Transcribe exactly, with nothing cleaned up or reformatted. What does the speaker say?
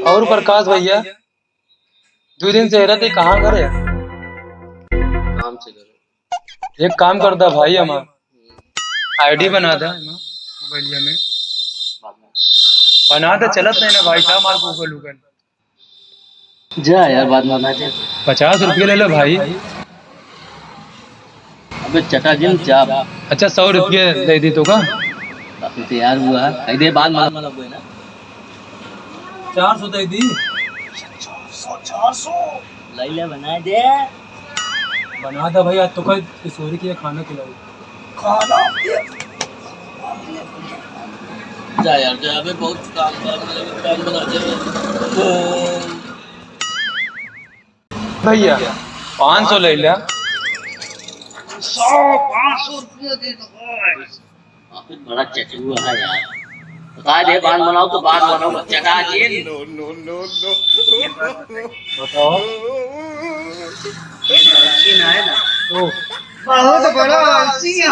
और प्रकाश भैया, दो दिन से रहते कहाँ घरे? काम से घरे। एक काम करता भाई, हमार आईडी बना दे मोबाइलिया में। बना दे, चलत नहीं ना भाई साहब, हमार गूगल उगल। जा यार, बाद में बना दे। पचास रुपये ले लो भाई। अबे चटा जिन चाप। अच्छा, सौ रुपये दे दी तो का? बाकी तैयार हुआ है। कह दे बाद में। चार सौ दे दी। लैले बना दे। बना दे भाई, आज तो कल किशोरी के खाना खिलाओ। खाना? जा यार, जा, अबे बहुत काम, काम, काम बना दे। भैया, पाँच सौ ले ला। सौ, पाँच सौ रुपया दे दो भाई। काफी बड़ा चटुआ है यार। बता दे, बांध बनाओ तो बांध बनाओ, चटा दे। No, no, no, no। बताओ। ये आलसी ना है ना? तो बहुत बड़ा आलसी है।